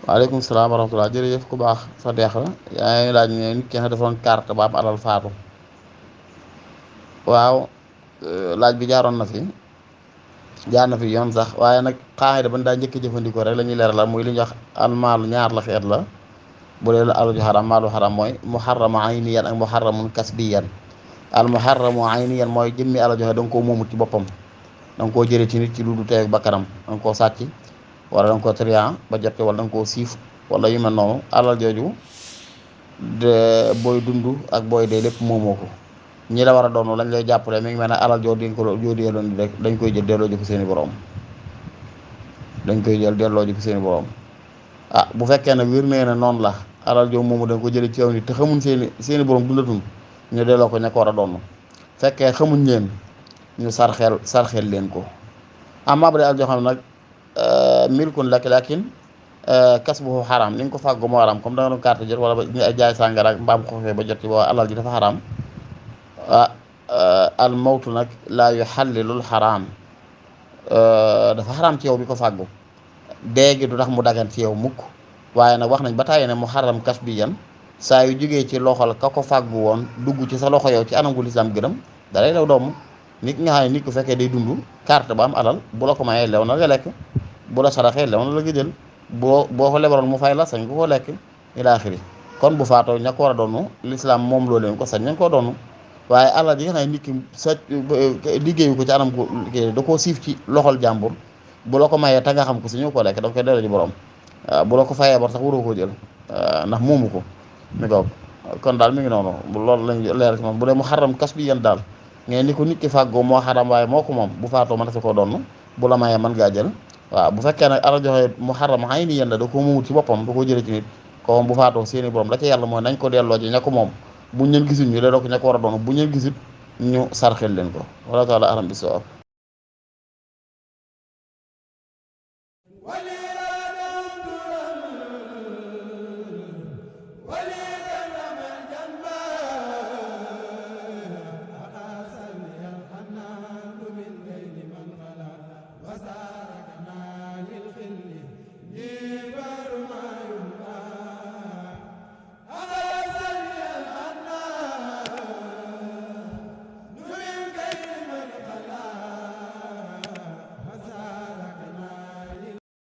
waaleykum salaam wa rahmatulah jërëjëf ku baax sa deex la yaa ngi laaj ne nit ki nga defoon carte ba am alal faatu. waaw laaj bi jaaroon na fi jaar na fi yoon sax waaye nag xaaxida ban daa njëkk jëfandikoo rek la ñuy leeralal muy li ñuy wax almaalu ñaar la xeet la. bu dee la alal ju xaram maalu xaram mooy muharramu ayniyan ak muharramun kasbiyan. al muharramu ayniyan mooy jëmmi alal joxe da nga koo moomut ci boppam, da nga koo jëlee ci nit ci lu du tey ak bakkanam, da nga koo sàcc wala da nga koo trian ba jot wala da nga koo siif wala yu mel noonu. alal jooju de booy dund ak booy dee lépp moomoo ko. ñi la war a doon lañ lay jàppale mi ngi mel ne alal joo di ko joo deeloon rek dañ koy jël delloo ji ko seeni borom, dañ koy jël delloo ji ko seeni borom. ah bu fekkee nag wér nee na noonu la alal joo moomu da nga ko jëlee ci yow nit te xamuñ seeni borom dundatul ñu delloo ko ña ko war a doon. fekkee xamuñ leen ñu sarxeel leen ko. amma bu dee alal joo xam ne nag milkun lak lakin kasbuhu xaram, ni nga ko fàggu moo xaram, comme da nga doon carte jot wala ba ñu ay jaay sàngara ak mbaam xooxee ba jot ci boo alal ji dafa xaram. al mawtu nag laa yuxallilul xaraam, dafa xaram ci yow bi ko fàggu. déegi du tax mu dagan ci yow mukk, waaye nag wax nañ ba tàyyi ne mu xaram kas bi yan saa yu jógee ci loxol ka ko fàggu woon dugg ci sa loxo yow ci anam gu lislaam gërëm da lay daw doom. nit nga xam ne nit ku fekkee day dund carte ba am alal bu la ko mayee lew na nga lekk, bu la saraxee lew na la nga jël, boo ko lebaloon mu fay la sañ nga ko lekk ila axiri. kon bu faatoo ña ko war a doonu lislaam moom loo leen ko sañ nañ koo doonu. waaye alal yi nga xam ne nit ki sa liggéeyu ko ci anam ko da koo siif ci loxol jàmbur bu la ko mayee te nga xam ko si ñëw koo lekk da nga koy delloo ji borom. bu la ko fayee bor sax waroo koo jël ndax moomu ko mi ko. kon daal mi ngi noonu loolu lañ leer ci moom. bu dee mu xaram kas bi yan daal ngeen ni ko nit ki fàggoo moo xaram waaye moo ko moom bu faatoo mën na si koo doon bu la mayee mën ngaa jël. waaw bu fekkee nag alal joxe mu xaram xay ni yéen la da ko moomut ci boppam da koo jëlee ci nit ko moom bu faatoo seeni borom la ca yàlla mooy nañ ko delloo ji ña ko moom buñ leen gisul ñu delloo ko ña ko war a doon buñ leen gisul ñu sarxel leen ko wala taala alam bi sawab.